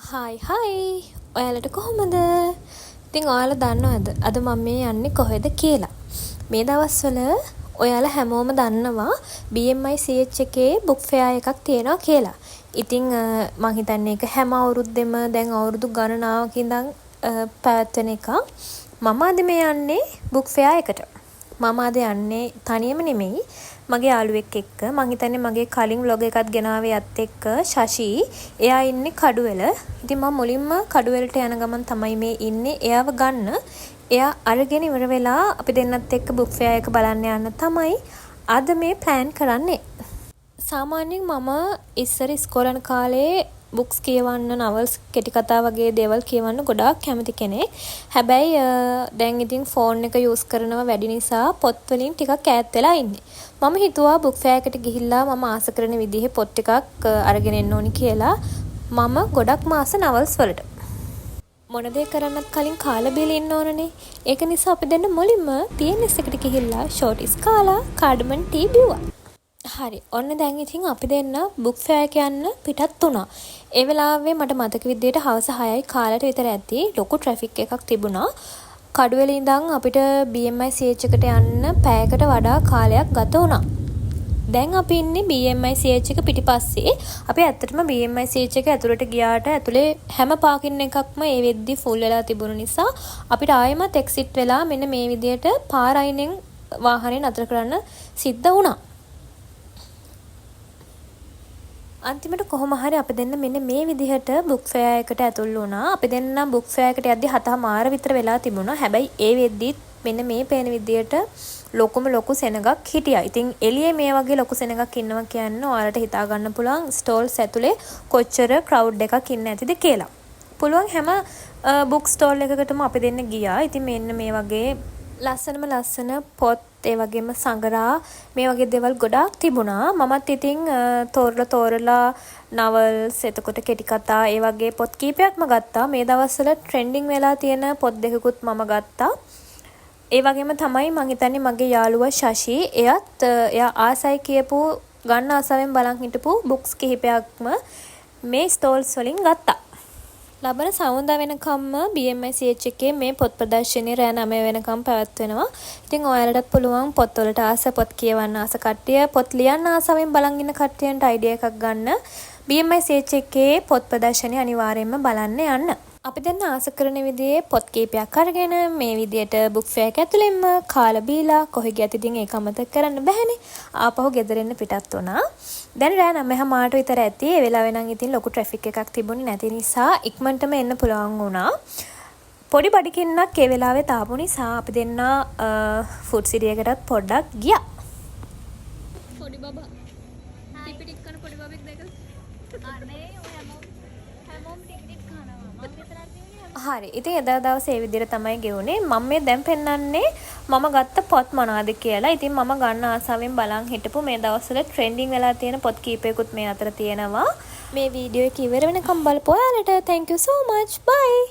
Hi hi, ඔයාලට කොහොමද? ඉතින් ඔයාලා දන්නවද අද මම මේ යන්නේ කොහෙද කියලා? මේ දවස්වල ඔයාලා හැමෝම දන්නවා BMICH එකේ බුක් ෆෙයා එකක් තියෙනවා කියලා. ඉතින් මං හිතන්නේ ඒක හැම අවුරුද්දෙම දැන් අවුරුදු ගණනාවක ඉඳන් පැවැත්වෙන එකක්. මම අද මේ යන්නේ බුක් ෆෙයා එකට. මම අද යන්නේ තනියම නෙමෙයි, මගේ යාළුවෙක් එක්ක. මං හිතන්නේ මගේ කලින් ව්ලොග් එකත් ගෙනාවේ එයත් එක්ක, ශශි. එයා ඉන්නේ කඩුවෙල. ඉතින් මම මුලින්ම කඩුවෙලට යන ගමන් තමයි මේ ඉන්නේ එයාව ගන්න. එයා අරගෙන ඉවර වෙලා අපි දෙන්නත් එක්ක බුක් ෆෙයා එක බලන්න යන්න තමයි අද මේ ප්ලෑන් කරන්නේ. සාමාන්‍යයෙන් මම ඉස්සර ඉස්කෝලේ යන කාලේ බුක්ස් කියවන්න, නවල්ස්, කෙටි කතා වගේ දේවල් කියවන්න ගොඩාක් කැමති කෙනෙක්. හැබැයි දැන් ඉතින් ෆෝන් එක යූස් කරනවා වැඩි නිසා පොත් වලින් ටිකක් ඈත් වෙලා ඉන්නේ. මම හිතුවා බුක් ෆෙයා එකට ගිහිල්ලා මම ආස කරන විදිහේ පොත් ටිකක් අරගෙන එන්න ඕනි කියලා. මම ගොඩක්ම ආස නවල්ස් වලට. මොන දේ කරන්නත් කලින් කාලා බීලා ඉන්න ඕනනේ. ඒක නිසා අපි දෙන්න මුලින්ම TNS එකට ගිහිල්ලා ෂෝටිස් කාලා කාඩමන් ටී බිව්වා. හරි, ඔන්න දැන් ඉතින් අපි දෙන්න බුක් ෆෙයා එක යන්න පිටත් වුණා. ඒ වෙලාවේ මට මතක විදියට හවස 6යි කාලට විතර ඇති. ලොකු ට්‍රැෆික් එකක් තිබුණා. කඩුවෙල ඉඳන් අපිට BMICH එකට යන්න පැයකට වඩා කාලයක් ගත වුණා. දැන් අපි ඉන්නේ BMICH එක පිටිපස්සේ. අපි ඇත්තටම BMICH එක ඇතුළට ගියාට ඇතුලේ හැම පාකින් එකක්ම ඒ වෙද්දි ෆුල් වෙලා තිබුණු නිසා අපිට ආයෙමත් එක්සිට් වෙලා මෙන්න මේ විදියට පාර අයිනෙන් වාහනේ නතර කරන්න සිද්ධ වුණා. අන්තිමට කොහොම හරි අපි දෙන්න මෙන්න මේ විදිහට බුක් ෆෙයා එකට ඇතුල් වුණා. අපි දෙන්න බුක් ෆෙයා එකට යද්දි 7:30 විතර වෙලා තිබුණා. හැබැයි ඒ වෙද්දිත් මෙන්න මේ පේන විදිහට ලොකුම ලොකු සෙනගක් හිටියා. ඉතින් එළියේ මේ වගේ ලොකු සෙනගක් ඉන්නවා කියන්න ඔයාලට හිතා ගන්න පුළුවන් ස්ටෝල්ස් ඇතුලේ කොච්චර ක්‍රවුඩ් එකක් ඉන්න ඇතිද කියලා. පුළුවන් හැම බුක් ස්ටෝල් එකකටම අපි දෙන්න ගියා. ඉතින් මෙන්න මේ වගේ ලස්සනම ලස්සන පොත්, ඒ වගේම සඟරා, මේ වගේ දේවල් ගොඩාක් තිබුණා. මමත් ඉතින් තෝරලා තෝරලා නවල්ස්, එතකොට කෙටි කතා, ඒ වගේ පොත් කීපයක්ම ගත්තා. මේ දවස්වල ට්‍රෙන්ඩින් වෙලා තියෙන පොත් දෙකකුත් මම ගත්තා. ඒ වගේම තමයි මං හිතන්නේ මගේ යාළුවා ශශි, එයත් එයා ආසයි කියපු, ගන්න ආසාවෙන් බලන් හිටපු බුක්ස් කිහිපයක්ම මේ ස්ටෝල්ස් වලින් ගත්තා. ලබන සඳුදා වෙනකම්ම BMICH එකේ මේ පොත් ප්‍රදර්ශනය රෑ 9 වෙනකම් පැවැත්වෙනවා. ඉතින් ඔයාලටත් පුළුවන් පොත් වලට ආස, පොත් කියවන්න ආස කට්ටිය, පොත් ලියන්න ආසාවෙන් බලන් ඉන්න කට්ටියන්ට අයිඩියා එකක් ගන්න BMICH එකේ පොත් ප්‍රදර්ශනය අනිවාර්යයෙන්ම බලන්න යන්න. අපි දෙන්න ආස කරන විදිහේ පොත් කීපයක් අරගෙන මේ විදියට බුක් ෆෙයා එක ඇතුළෙන්ම කාලා බීලා, කොහෙ ගියත් ඉතින් ඒක අමතක කරන්න බැහැනේ. ආපහු ගෙදර එන්න පිටත් වුණා. දැන් රෑ 9:30 විතර ඇති. ඒ වෙලාවේ නම් ඉතින් ලොකු ට්‍රැෆික් එකක් තිබුණේ නැති නිසා ඉක්මනටම එන්න පුළුවන් වුණා. පොඩි බඩගින්නක් ඒ වෙලාවෙත් ආපු නිසා අපි දෙන්න ෆුඩ් සිටි එකටත් පොඩ්ඩක් ගියා. පොඩි බබා. ටිපි ටික කන පොඩි බබෙක් දැකලා. අනේ ඔය හැමෝම හැමෝම ටික ටික කනවා. මං විතරක් නෙවෙයි හැමෝම. හරි. ඉතින් එදා දවසේ ඒ විදිහට තමයි ගෙවුනේ. මම මේ දැන් පෙන්නන්නේ මම ගත්ත පොත් මොනවද කියලා. ඉතින් මම ගන්න ආසාවෙන් බලන් හිටපු මේ දවස්වල ට්‍රෙන්ඩින් වෙලා තියෙන පොත් කීපයකුත් මේ අතර තියෙනවා. මේ වීඩියෝ එක ඉවර වෙනකම් බලපු ඔයාලට thank you so much. Bye.